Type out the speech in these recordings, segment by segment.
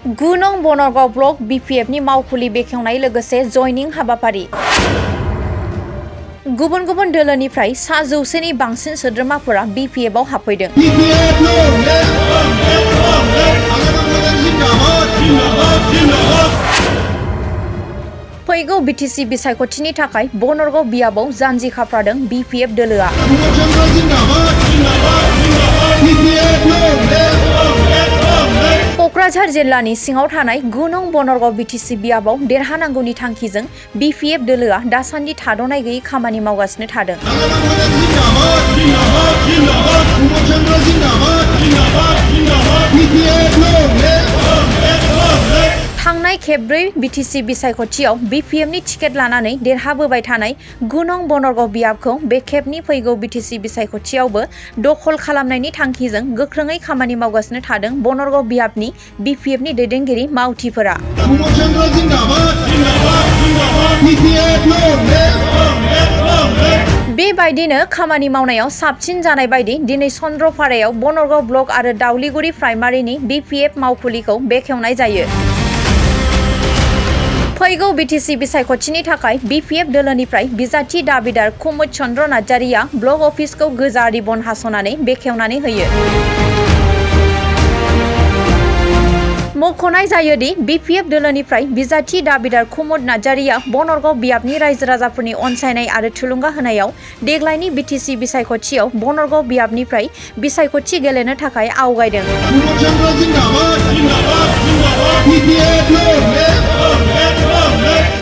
9 नं बनरगाव ब्लक BPFनि मावखुलि बेखेवनाय लोगोसे जयनिं हाबाफारि। गुबुन गुबुन दोलोनिफ्राय 100नि बांसिन सोद्रोमाफोरा BPFआव हाबफैदों। फैगौ BTC बिसायख'थिनि थाखाय बनरगाव बियाबाव जानजि खाफ्रादों BPF दोलोआ। क'क्राझार जिल्लानि सिङाव थानाय 9 नं बनरगाव BTC बियाबाव देरहानांगौनि थांखिजों BPF दोलोआ दासान्दि थाद'नाय गैयै खामानि मावगासिनो थादों। थांनाय खेबब्रै BTC बिसायख'थियाव BPFनि टिकेट लानानै देरहाबोबाय थानाय 9 नं बनरगाव बियाबखौ बे खेबनि फैगौ BTC बिसायख'थियावबो दखल खालामनायनि थांखिजों गोख्रोङै खामानि मावगासिनो थादों बनरगाव बियाबनि BPFनि दैदेनगिरि मावथिफोरा। बेबायदिनो खामानि मावनायाव साबसिन जानाय बायदि दिनै चन्द्रपारायाव बनरगाव ब्लक आरो दाउलिगुरि प्राइमारिनि BPF मावखुलिखौ बेखेवनाय जायो। फैगौ BTC बिसायख'थिनि थाखाय BPF दोलोनिफ्राय बिजाथि दाबिदार कुमुद चन्द्र नार्जारिया ब्लक अफिसखौ गोजा रिबन हास'नानै बेखेवनानै होयो। मख'नाय जायोदि BPF दोलोनिफ्राय बिजाथि दाबिदार कुमुद नार्जारिया बनरगाव बियाबनि रायजो राजाफोरनि अनसायनाय आरो थुलुंगा होनायाव देग्लायनि BTC बिसायख'थियाव बनरगाव बियाबनिफ्राय बिसायख'थि गेलेनो थाखाय आवगायदों।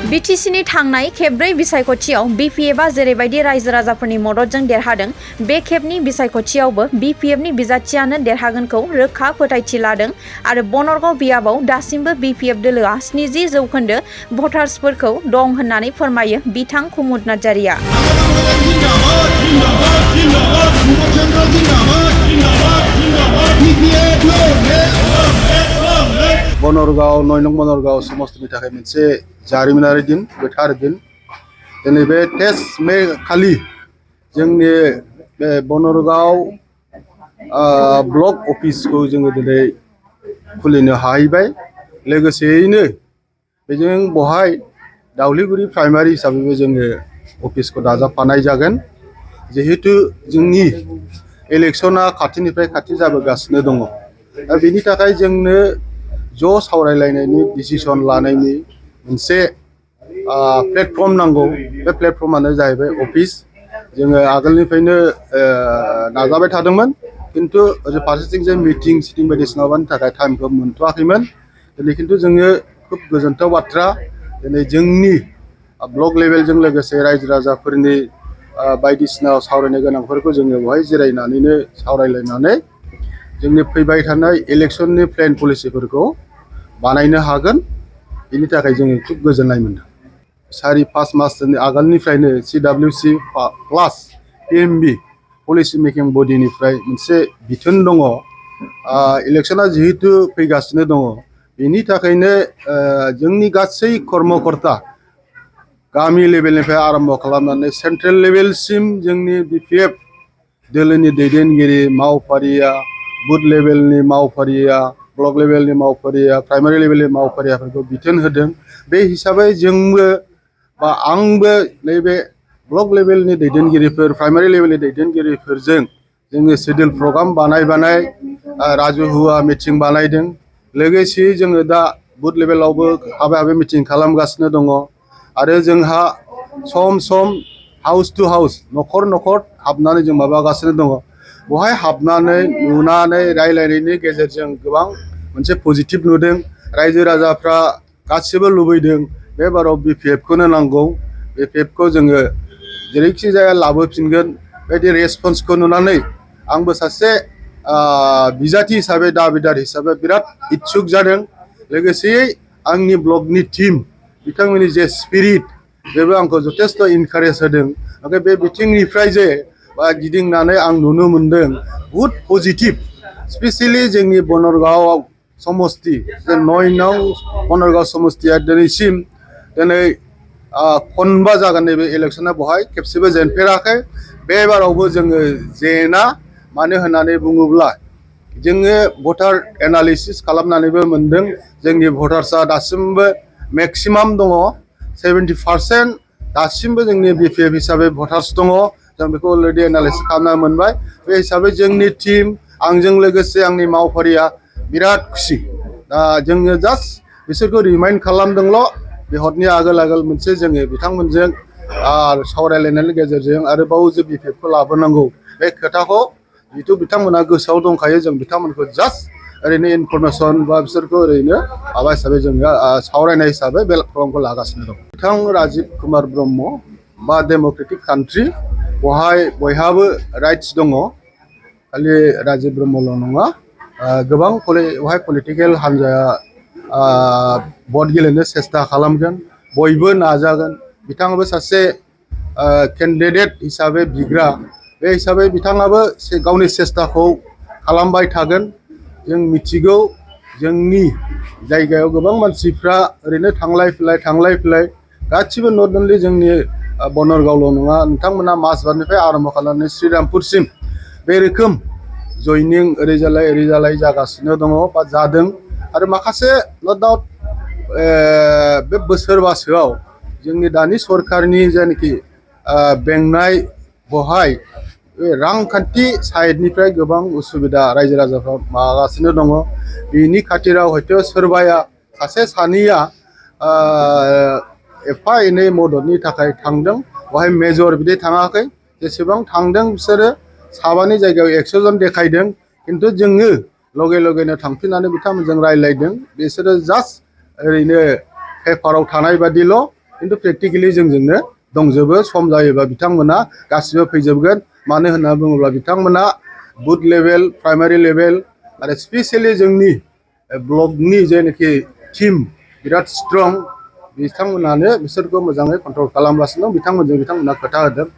BTCनि थांनाय खेबब्रै बिसायख'थियाव BPFआ जेरैबायदि रायजो राजाफोरनि मददजों देरहादों बे खेबनि बिसायख'थियावबो BPFनि बिजाथियानो देरहागोनखौ रोखा फोथायथि लादों आरो बनरगाव बियाबाव दासिमबो BPF दोलोआ 70% भटार्सफोरखौ दं होननानै फोरमायो बिथां कुमुद नार्जारिया। बनरगाव 9 नं बनरगाव समस्तिनि थाखाय मोनसे जारिमिनारि दिन, गोथार दिन। दिनै बे टेस्ट मे खालि जोंनि बे बनरगाव ब्लक अफिसखौ जोङो दिनै खुलिनो हाहैबाय। लोगोसेयैनो बेजों बहाय दाउलिगुरि प्राइमारि हिसाबैबो जोङो अफिसखौ दाजाबफानाय जागोन। जिहेतु जोंनि इलेक्सना खाथिनिफ्राय खाथि जाबोगासिनो दङ। दा बेनि थाखाय जोंनो ज' सावरायलायनायनि डिसिसन लानायनि मोनसे प्लेटफर्म नांगौ। बे प्लेटफर्मानो जाहैबाय अफिस। जोङो आगोलनिफ्रायनो नाजाबाय थादोंमोन, खिन्थु ओरै फारसेथिं जे मिटिं सिटिं बायदिसिना माबानि थाखाय टाइमखौ मोनथ'वाखैमोन। दिनै खिन्थु जोङो खुब गोजोनथाव बाथ्रा, दिनै जोंनि ब्लक लेभेलजों लोगोसे रायजो राजाफोरनि बायदिसिना सावरायनो गोनांफोरखौ जोङो बेवहाय जिरायनानैनो सावरायलायनानै जोंनि फैबाय थानाय इलेक्सननि प्लेन पलिसिफोरखौ बानायनो हागोन। बेनि थाखाय जोङो खुब गोजोननाय मोनदों। 4-5 मासनि आगोलनिफ्रायनो CWC प्लास PMB पलिसि मेकिं बडिनिफ्राय मोनसे बिथोन दङ। इलेक्सना जिहेतु फैगासिनो दङ, बेनि थाखायनो जोंनि गासै कर्मकर्ता गामि लेभेलनिफ्राय आरम्भ खालामनानै सेन्ट्रेल लेभेलसिम जोंनि BPF दोलोनि दैदेनगिरि मावफारिया, बुथ लेभेलनि मावफारिया, ब्लक लेभेलनि मावफारिया, प्राइमारि लेभेलनि मावफारियाफोरखौ बिथोन होदों। बे हिसाबै जोंबो बा आंबो नैबे ब्लक लेभेलनि दैदेनगिरिफोर, प्राइमारि लेभेलनि दैदेनगिरिफोरजों जोङो सिडिउल प्रग्राम बानाय राजुहुवा मिटिं बानायदों। लोगोसे जोङो दा बुथ लेभेलावबो हाबे मिटिं खालामगासिनो दङ आरो जोंहा सम सम हाउस टु हाउस न'खर न'खर हाबनानै जों माबागासिनो दङ। बेवहाय हाबनानै नुनानै रायलायनायनि गेजेरजों गोबां मोनसे पजिटिभ नुदों। रायजो राजाफ्रा गासिबो लुबैदों बे बाराव BPFखौनो नांगौ। BPFखौ जोङो जेरैखि जाया लाबोफिनगोन। बेबायदि रेसपन्सखौ नुनानै आंबो सासे बिजाथि हिसाबै दाबिदार हिसाबै बिराद इत्सुक जादों। लोगोसेयै आंनि ब्लकनि टिम बिथांमोननि जे स्पिरिट बेबो आंखौ जथेस्थ' इनकारेज होदों। ओमफ्राय बे बिथिंनिफ्राय जे गिदिंनानै आं नुनो मोनदों बुहुद पजिटिभ। स्पेसियेलि जोंनि बनरगाव समस्ति जे 9 नं बनरगाव समस्तिया दिनैसिम खनबा जागोन नैबे इलेक्सना बहाय खेबसेबो जेनफेराखै। बे बारावबो जोङो जेना, मानो होननानै बुङोब्ला जोङो भटार एनालिसिस खालामनानैबो मोनदों जोंनि भटार्सआ दासिमबो मेक्सिमाम दङ 70% दासिमबो जोंनि बिपिएफ हिसाबै भटार्स दङ जों बेखौ अलरेडि एनालिसिस खालामना मोनबाय बे हिसाबै जोंनि टीम आंजों लोगोसे आंनि मावफारिया बिराद खुसि दा जोङो जास्ट बिसोरखौ रिमाइन्ड खालामदोंल' बे हरनि आगोल मोनसे जोङो बिथांमोनजों सावरायलायनायनि गेजेरजों आरोबाव जे बिपिएफखौ लाबोनांगौ बे खोथाखौ जिथु बिथांमोना गोसोआव दंखायो जों बिथांमोनखौ जास्ट ओरैनो इनफरमेसन बा बिसोरखौ ओरैनो माबा हिसाबै जोङो सावरायनाय हिसाबै बे प्रग्रामखौ लागासिनो दं बिथां राजिब कुमार ब्रह्म बा डेम'क्रेटिक कान्ट्रि बेवहाय बयहाबो राइट्स दङ खालि राजिब ब्रह्मल' नङा गोबां बेवहाय पलिटिकेल हान्जाया भट गेलेनो सेस्था खालामगोन बयबो नाजागोन बिथाङाबो सासे केन्डिडेट हिसाबै बिग्रा बे हिसाबै बिथाङाबो गावनि सेस्टाखौ खालामबाय थागोन जों मिथिगौ जोंनि जायगायाव गोबां मानसिफ्रा ओरैनो थांलाय फैलाय गासिबो नट अनलि जोंनि बनरगावल' नङा नोंथांमोना माजबाटनिफ्राय आरम्भ खालामनानै श्रीरामपुरसिम बे रोखोम जयनिं ओरै जालाय जागासिनो दङ बा जादों आरो माखासे नो डाउट बे बोसोरबासोआव जोंनि दानि सरकारनि जायनाखि बेंनाय बहाय रांखान्थि साइडनिफ्राय गोबां उसुबिदा रायजो राजाफ्रा मागासिनो दङ बिनि खाथिराव हयथ' सोरबाया सासे सानैया एफा एनै मददनि थाखाय थांदों बहाय मेजर बिदि थाङाखै जेसेबां थांदों बिसोरो साबानि जायगायाव 100 जन देखायदों खिन्थु जोङो लगेनो थांफिननानै बिथांमोनजों रायज्लायदों बिसोरो जास्ट ओरैनो पेपाराव थानाय बादिल' खिन्थु प्रेक्टिकेलि जोंजोंनो दंजोबो सम जायोबा बिथांमोना गासिबो फैजोबगोन मानो होनना बुङोब्ला बिथांमोना बुथ लेभेल प्राइमारि लेभेल आरो स्पेसियेलि जोंनि ब्लकनि जेनाखि टिम बिराद स्ट्रं बिथांमोनानो बिसोरखौ मोजाङै कन्ट्रल खालामगासिनो दं बिथांमोनहा खोथा होदों